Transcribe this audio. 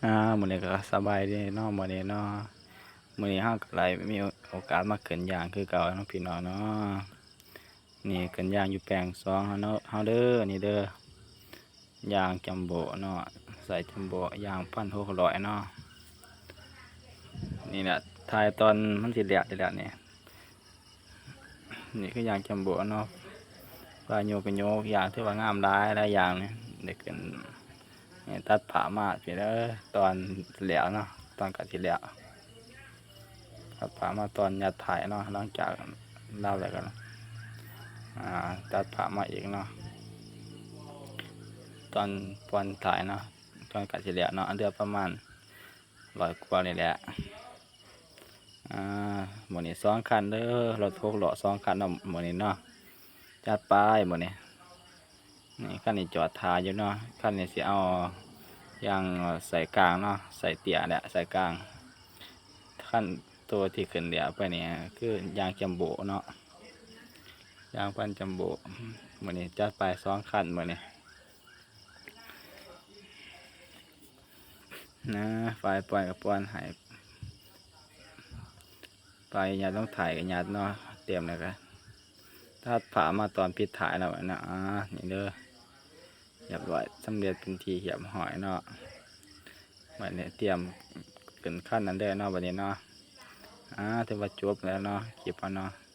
ອ່າ ມື້ນີ້ກໍສະບາຍດີເນາະ ມື້ນີ້ເນາະ ມື້ນີ້ເຮົາກໍໄດ້ມີໂອກາດມາຂຶ້ນຢາງຄືເກົ່າເນາະ ພີ່ນ້ອງເນາະ. ນີ້ຂຶ້ນຢາງຢູ່ແປງສອງເຮົາເນາະ ເຮົາເດີ ນີ້ເດີ ຢາງຈັມໂບ້ເນາະ ໄຊຈັມໂບ້ ຢາງພັນຫົກຮ້ອຍເນາະ. ນີ້ແຫຼະ ຖ່າຍຕອນມັນຊິແລ້ວນີ້ແຫຼະນີ້. ນີ້ຄືຢາງຈັມໂບ້ເນາະ ປາໂຍກະໂຍກ ຢາງຖືວ່າງາມຫຼາຍ ຫຼາຍຢ່າງນີ້ ໄດ້ຂຶ້ນ ນີ້ຕັດພາບມາພີ້ເດີ ຕອນແລ້ວເນາະ ຕອນໃກ້ຊິແລ້ວ ຕັດພາບມາຕອນຍາດຖ່າຍເນາະ ຫຼັງຈາກລາວແລ້ວກໍ ອ່າ ຕັດພາບມາອີກເນາະ ຕອນກ່ອນຖ່າຍເນາະ ຕອນໃກ້ຊິແລ້ວເນາະ ເຫຼືອປະມານຮ້ອຍກວ່ານີ້ແຫຼະ. ອ່າ ມື້ນີ້ສອງຄັນເດີ ລົດຫົກລໍ້ສອງຄັນເນາະ ມື້ນີ້ເນາະ ຈັດໄປມື້ນີ້. ນີ້ຄັນນີ້ຈອດຖ້າຢູ່ເນາະ ຄັນນີ້ຊິເອົາຢາງໄຊກາງເນາະ ໄຊເຕ້ຍແຫຼະ ໄຊກາງ. ຄັນໂຕທີ່ຂຶ້ນແລ້ວໄປນີ້ຄືຢາງຈັມໂບ້ເນາະ ຢາງພັນຈັມໂບ້. ມື້ນີ້ຈັດໄປສອງຄັນມື້ນີ້. ນະ ຝ່າຍປ່ອນກໍປ່ອນໃຫ້ ໄປຍາດລົງຖ່າຍກໍຍາດເນາະ ຕຽມແລ້ວກໍຕັດພາບມາຕອນປິດຖ່າຍແລ້ວນະ. ອ່າ ນີ້ເດີ ຮຽບຮ້ອຍ ສຳເລັດເປັນທີ່ຮຽບຮ້ອຍເນາະ. ບັດນີ້ຕຽມຂຶ້ນຄັນນັ້ນເດີເນາະ ບັດນີ້ເນາະ. ອ່າ ຖືວ່າຈົບແລ້ວເນາະ ຄລິບເຮົາເນາະ.